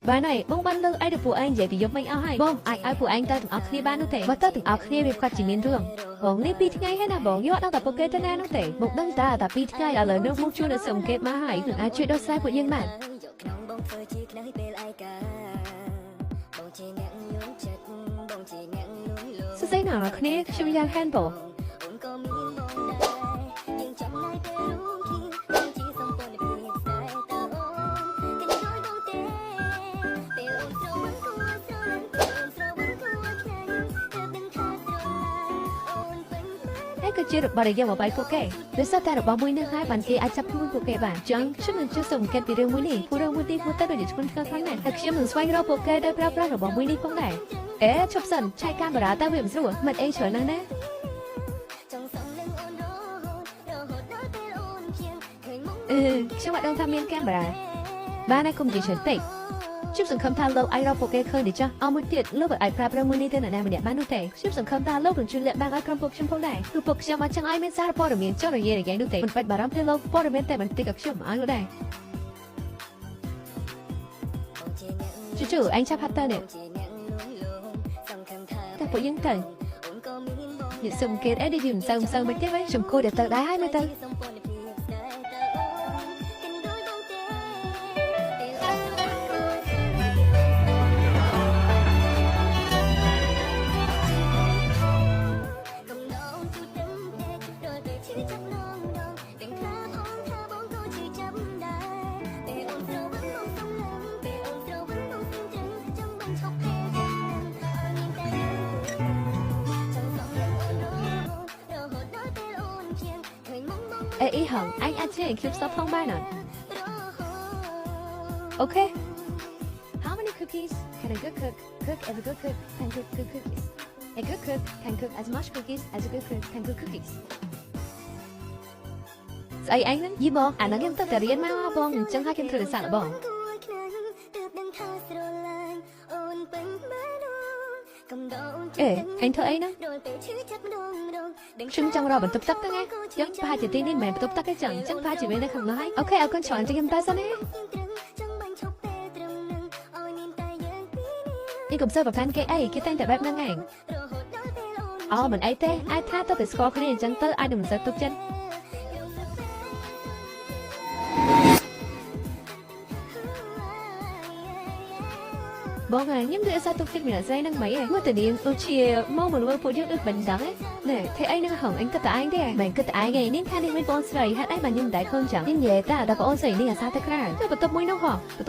បានហើយបងបានលើកអីទៅពួកឯងនិយាយពីយប់មិញអស់ហើយបងអាចឲ្យពួកឯងទៅទាំងអស់គ្នាបាននោះទេបើទៅទាំងអស់គ្នាវាគាត់ជាមានរឿងបងនេះពីរថ្ងៃហើយណាបងយកអត់ដឹងតែពួកគេទៅណានោះទេមកដឹងតាតែពីរថ្ងៃឥឡូវនេះមកជួននៅសង្កេតមកហើយនឹងអាចជួយដោះស្រាយពួកយើងបាន យកក្នុងបងធ្វើជាខ្នើយពេលឯកាបងជាអ្នកយល់ចិត្តបងជាអ្នកលួងលោម សួស្តីអ្នកនរគ្នាខ្ញុំយ៉ាងហានបង អូនក៏មានបងដែរយើងចំណាយពេលរួមគ្នាបងជាសម្ព័ន្ធភាពស្នេហ៍តើអូនកញយបងទេពេលអូនស្រវឹងគួរស្រឡាញ់ពេលអូនស្រវឹងគួរខ្លាញ់ទើបដឹងថាស្រឡាញ់អូនពេញបាន ហើយក៏ជារបស់ដែលយកមកបាយពួកគេដោយសារតែរបស់មួយនេះហើយបានគេអាចចាប់ខ្លួនពួកគេបានចឹងខ្ញុំនឹងជួយសង្កេតពីរឿងមួយនេះព្រោះរឿងមួយនេះគួរតែដូចជាធ្ងន់ធ្ងរខ្លាំងណាស់ហើយខ្ញុំនឹងស្វែងរកពួកគេដោយប្រើប្រាស់របស់មួយនេះផងដែរអេឈប់សិនឆែកកាមេរ៉ាតើវាមិនស្រួលមិនអីច្រើនណាស់ណា ចង់សំនឹងអូនរហូតរហូតដល់ពេលអូនភៀងឃើញមុខ អឺខ្ញុំអត់ដឹងថាមានកាមេរ៉ាបានហើយកុំនិយាយច្រើនពេកខ្ញុំសង្ឃឹមថាលោកអាចរកពួកគេឃើញទេចាស់អរមួយទៀតលោកអាចប្រាប់រឿងមួយនេះទៅអ្នកណាម្នាក់បាននោះទេខ្ញុំសង្ឃឹមថាលោកនឹងជួយលាក់បាំងឲ្យក្រុមពួកខ្ញុំផងដែរគឺពួកខ្ញុំអត់ចង់ឲ្យមានសារព័ត៌មានចុះរយៈរយៈនោះទេមិនបាច់បារម្ភទេលោកព័ត៌មានតែបន្តិចក៏ខ្ញុំឲ្យលោកដែរ បងជាអ្នក ជូជូឯងចាប់ហាត់ទៅនេះ បងជាអ្នកលួងលោមសង្ឃឹមថា តែពួកយើងទៅ អូនក៏មានបង និយាយសុំគេអីដូចយើងមិនសូវមិនសូវមិនទេវិញខ្ញុំគួរតែទៅដែរហើយមើលទៅ សម្ព័ន្ធភាពស្នេហ៍តើអូនកិនដូចបងទេពេលអូនស្រវឹងគួរស្រឡាញ់កំដរជូទឹងទេដល់ពេលឈឺចាប់នងនងទាំងថាផងថាបងក៏ឈឺចាប់ដែរពេលអូនស្រវឹងបងសំឡឹងពេលអូនស្រវឹងបងសឹងចឹងចង់បានឈប់ពេលចឹងឲ្យមានតែចង់សំឡឹងអូនរហូតរហូតដល់ពេលអូនភៀងឃើញមុខបង អេអ៊ីហងឯងអាចជិះខ្ញុំស្ទប់ផងបានអត់ okay. How many cookies can a good cook cook if a good cook can cook good cookies? A good cook can cook as much cookies as a good cook can cook cookies. ស្អីឯងហ្នឹងយីបងអាហ្នឹងខ្ញុំទៅតែរៀនមកបងអញ្ចឹងហើយខ្ញុំត្រូវតែសាកល្បង គួរខ្លាំងទើបដឹងថាស្រឡាញ់អូនពេញបានអូនកំដរអូន អេឯងធ្វើអីហ្នឹង ដល់ពេលឈឺចាប់ម្ដងម្ដងដឹង ខ្ញុំចង់រកបន្ទប់ទឹកហ្នឹងឯងចឹងប្រហែលជាទីនេះមិនមែនបន្ទប់ទឹកទេចឹងចឹងប្រហែលជាមាននៅខាងនោះហើយ okay អរគុណច្រើនចឹងខ្ញុំទៅសិនណា យើងត្រឹងចង់បាញ់ឈប់ពេលត្រឹមនឹងឲ្យមានតែយើងពីរនាក់ នេះកុំសូវប្រកាន់គេអីគេតែងតែបែបហ្នឹងឯង រហូតដល់ពេលអូន អូមិនអីទេអាចថាទៅតែស្គាល់គ្នាអញ្ចឹងទៅអាចនឹងមិនសូវទុកចិត្តបងហើយខ្ញុំដូចអត់សូវទុកចិត្តមានស្រីហ្នឹងមិនឯងមើលទៅនាងដូចជាមកមកលើពួកយើងដូចមិនដឹងឯងណែធ្វើអីហ្នឹងហងអញគិតតែឯងទេមិនគិតតែឯងឯងនាងថានាងមានបងស្រីហេតុអីបានខ្ញុំមិនដែលឃើញចឹងនាងនិយាយតែដល់បងស្រីនាងអាសាទៅក្រៅទៅបន្ទប់មួយនោះហ៎បន្ទប់